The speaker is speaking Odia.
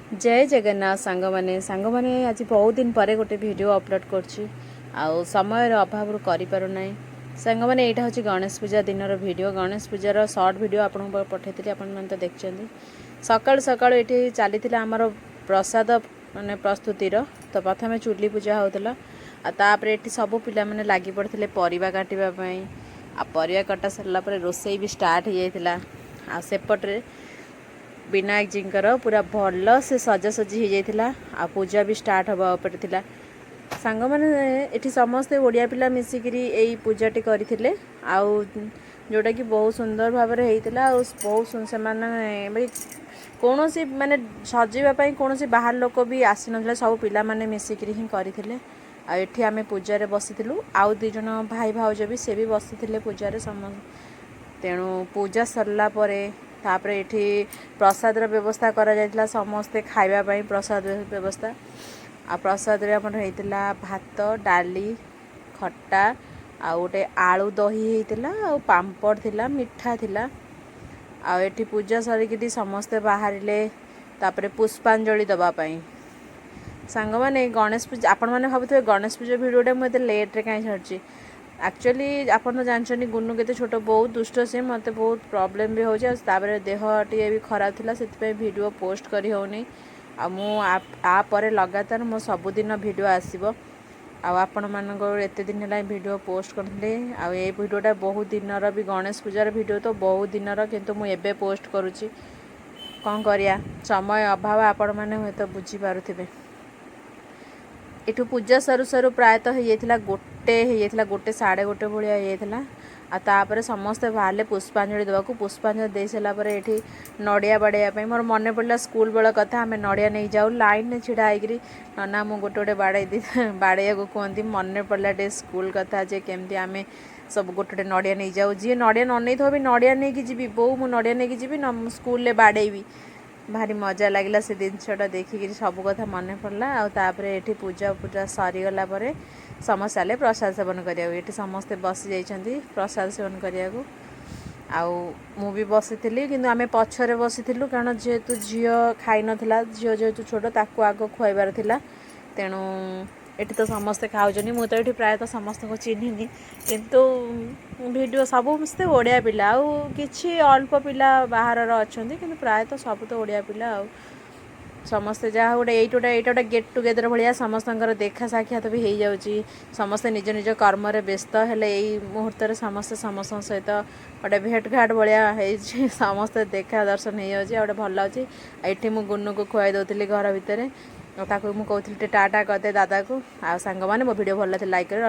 ଜୟ ଜଗନ୍ନାଥ ସାଙ୍ଗମାନେ। ସାଙ୍ଗମାନେ, ଆଜି ବହୁତ ଦିନ ପରେ ଗୋଟେ ଭିଡ଼ିଓ ଅପଲୋଡ଼ କରୁଛି ଆଉ ସମୟର ଅଭାବରୁ କରିପାରୁନାହିଁ। ସାଙ୍ଗମାନେ, ଏଇଟା ହେଉଛି ଗଣେଶ ପୂଜା ଦିନର ଭିଡ଼ିଓ। ଗଣେଶ ପୂଜାର ସର୍ଟ ଭିଡ଼ିଓ ଆପଣଙ୍କ ପାଖକୁ ପଠାଇଥିଲି, ଆପଣମାନେ ତ ଦେଖିଛନ୍ତି। ସକାଳୁ ସକାଳୁ ଏଠି ଚାଲିଥିଲା ଆମର ପ୍ରସାଦ ମାନେ ପ୍ରସ୍ତୁତିର। ତ ପ୍ରଥମେ ଚୁଲି ପୂଜା ହେଉଥିଲା ଆଉ ତାପରେ ଏଠି ସବୁ ପିଲାମାନେ ଲାଗି ପଡ଼ିଥିଲେ ପରିବା କାଟିବା ପାଇଁ। ଆଉ ପରିବା କଟା ସରିଲା ପରେ ରୋଷେଇ ବି ଷ୍ଟାର୍ଟ ହେଇଯାଇଥିଲା। ଆଉ ସେପଟରେ ବିନାୟକଜୀଙ୍କର ପୁରା ଭଲ ସେ ସଜାସଜି ହେଇଯାଇଥିଲା ଆଉ ପୂଜା ବି ଷ୍ଟାର୍ଟ ହେବା ଉପରେ ଥିଲା। ସାଙ୍ଗମାନେ, ଏଠି ସମସ୍ତେ ଓଡ଼ିଆ ପିଲା ମିଶିକିରି ଏଇ ପୂଜାଟି କରିଥିଲେ ଆଉ ଯେଉଁଟାକି ବହୁତ ସୁନ୍ଦର ଭାବରେ ହେଇଥିଲା। ଆଉ ବହୁତ ସେମାନେ ବି କୌଣସି ମାନେ ସଜେଇବା ପାଇଁ କୌଣସି ବାହାର ଲୋକ ବି ଆସିନଥିଲେ, ସବୁ ପିଲାମାନେ ମିଶିକିରି ହିଁ କରିଥିଲେ। ଆଉ ଏଠି ଆମେ ପୂଜାରେ ବସିଥିଲୁ, ଆଉ ଦୁଇ ଜଣ ଭାଇ ଭାଉଜ ବି ସେ ବି ବସିଥିଲେ ପୂଜାରେ ତେଣୁ ପୂଜା ସରିଲା ପରେ ତାପରେ ଏଠି ପ୍ରସାଦର ବ୍ୟବସ୍ଥା କରାଯାଇଥିଲା, ସମସ୍ତେ ଖାଇବା ପାଇଁ ପ୍ରସାଦ ବ୍ୟବସ୍ଥା। ଆଉ ପ୍ରସାଦରେ ଆମର ହେଇଥିଲା ଭାତ, ଡାଲି, ଖଟା ଆଉ ଗୋଟେ ଆଳୁ ଦହି ହେଇଥିଲା ଆଉ ପାମ୍ପଡ଼ ଥିଲା, ମିଠା ଥିଲା। ଆଉ ଏଠି ପୂଜା ସରିକିରି ସମସ୍ତେ ବାହାରିଲେ ତାପରେ ପୁଷ୍ପାଞ୍ଜଳି ଦେବା ପାଇଁ। ସାଙ୍ଗମାନେ, ଗଣେଶ ପୂଜା, ଆପଣମାନେ ଭାବୁଥିବେ ଗଣେଶ ପୂଜା ଭିଡ଼ିଓଟା ମୁଁ ଏତେ ଲେଟ୍ରେ କାହିଁ ଛାଡ଼ୁଛି। ଆକ୍ଚୁଆଲି ଆପଣ ତ ଜାଣିଛନ୍ତି ଗୁନୁ କେତେ ଛୋଟ, ବହୁତ ଦୁଷ୍ଟ ସେ, ମୋତେ ବହୁତ ପ୍ରୋବ୍ଲେମ୍ ବି ହେଉଛି। ଆଉ ତାପରେ ଦେହ ଟିକେ ବି ଖରାପ ଥିଲା, ସେଥିପାଇଁ ଭିଡ଼ିଓ ପୋଷ୍ଟ କରି ହେଉନି। ଆଉ ମୁଁ ଆ ପରେ ଲଗାତାର ମୋ ସବୁଦିନ ଭିଡ଼ିଓ ଆସିବ। ଆଉ ଆପଣମାନଙ୍କର ଏତେ ଦିନ ହେଲା ଭିଡ଼ିଓ ପୋଷ୍ଟ କରିଥିଲି ଆଉ ଏଇ ଭିଡ଼ିଓଟା ବହୁତ ଦିନର ବି, ଗଣେଶ ପୂଜାର ଭିଡ଼ିଓ ତ ବହୁତ ଦିନର, କିନ୍ତୁ ମୁଁ ଏବେ ପୋଷ୍ଟ କରୁଛି। କ'ଣ କରିବା, ସମୟ ଅଭାବ, ଆପଣମାନେ ହୁଏତ ବୁଝିପାରୁଥିବେ। ଏଠୁ ପୂଜା ସରୁ ସରୁ ପ୍ରାୟତଃ ହେଇଯାଇଥିଲା ଗୋଟେ, ହେଇଯାଇଥିଲା ଗୋଟେ 1:30 ଭଳିଆ ହେଇଯାଇଥିଲା। ଆଉ ତାପରେ ସମସ୍ତେ ବାହାରିଲେ ପୁଷ୍ପାଞ୍ଜଳି ଦେବାକୁ। ପୁଷ୍ପାଞ୍ଜଳି ଦେଇ ସାରିଲା ପରେ ଏଠି ନଡ଼ିଆ ବାଡ଼େଇବା ପାଇଁ, ମୋର ମନେ ପଡ଼ିଲା ସ୍କୁଲ ବେଳ କଥା। ଆମେ ନଡ଼ିଆ ନେଇ ଯାଉ, ଲାଇନ୍ରେ ଛିଡ଼ା ହେଇକିରି ନନା ମୁଁ ଗୋଟେ ଗୋଟେ ବାଡ଼େଇ ଦେଇ ବାଡ଼େଇବାକୁ କୁହନ୍ତି। ମନେ ପଡ଼ିଲା ଟିକେ ସ୍କୁଲ କଥା ଯେ କେମିତି ଆମେ ସବୁ ଗୋଟେ ଗୋଟେ ନଡ଼ିଆ ନେଇଯାଉ। ଯିଏ ନଡ଼ିଆ ନ ନେଇଥିବ ବି ନଡ଼ିଆ ନେଇକି ଯିବି, ବୋଉ ମୁଁ ନଡ଼ିଆ ନେଇକି ଯିବି, ନ ସ୍କୁଲରେ ବାଡ଼େଇବି। ଭାରି ମଜା ଲାଗିଲା ସେ ଜିନିଷଟା ଦେଖିକିରି, ସବୁ କଥା ମନେ ପଡ଼ିଲା। ଆଉ ତାପରେ ଏଠି ପୂଜା ପୂଜା ସରିଗଲା ପରେ ସମସ୍ତେ ଆଲେ ପ୍ରସାଦ ସେବନ କରିବାକୁ। ଏଠି ସମସ୍ତେ ବସି ଯାଇଛନ୍ତି ପ୍ରସାଦ ସେବନ କରିବାକୁ ଆଉ ମୁଁ ବି ବସିଥିଲି, କିନ୍ତୁ ଆମେ ପଛରେ ବସିଥିଲୁ, କାରଣ ଯେହେତୁ ଝିଅ ଖାଇନଥିଲା, ଝିଅ ଯେହେତୁ ଛୋଟ, ତାକୁ ଆଗ ଖୁଆଇବାର ଥିଲା। ତେଣୁ ଏଠି ତ ସମସ୍ତେ ଖାଉଛନ୍ତି। ମୁଁ ତ ଏଠି ପ୍ରାୟତଃ ସମସ୍ତଙ୍କୁ ଚିହ୍ନିନି, କିନ୍ତୁ ଭିଡ଼ିଓ ସମସ୍ତେ ଓଡ଼ିଆ ପିଲା ଆଉ କିଛି ଅଳ୍ପ ପିଲା ବାହାରର ଅଛନ୍ତି, କିନ୍ତୁ ପ୍ରାୟତଃ ସବୁ ତ ଓଡ଼ିଆ ପିଲା। ଆଉ ସମସ୍ତେ ଯାହା ଗୋଟେ ଏଇଠି ଗୋଟେ ଏଇଟା ଗୋଟେ ଗେଟ୍ ଟୁଗେଦର୍ ଭଳିଆ ସମସ୍ତଙ୍କର ଦେଖା ସାକ୍ଷାତ ବି ହେଇଯାଉଛି। ସମସ୍ତେ ନିଜ ନିଜ କର୍ମରେ ବ୍ୟସ୍ତ ହେଲେ ଏଇ ମୁହୂର୍ତ୍ତରେ ସମସ୍ତେ ସମସ୍ତଙ୍କ ସହିତ ଗୋଟେ ଭେଟଘାଟ ଭଳିଆ ହେଇଛି, ସମସ୍ତେ ଦେଖା ଦର୍ଶନ ହେଇଯାଉଛି ଆଉ ଗୋଟେ ଭଲ ଲାଗୁଛି। ଆଉ ଏଠି ମୁଁ ଗୁନୁକୁ ଖୁଆଇ ଦେଉଥିଲି ଘର ଭିତରେ ଆଉ ତାକୁ ମୁଁ କହୁଥିଲି ଟିକେ ଟା ଟା କରିଦେ ଦାଦାକୁ। ଆଉ ସାଙ୍ଗମାନେ, ମୋ ଭିଡ଼ିଓ ଭଲ ଥିଲେ ଲାଇକ୍ କରି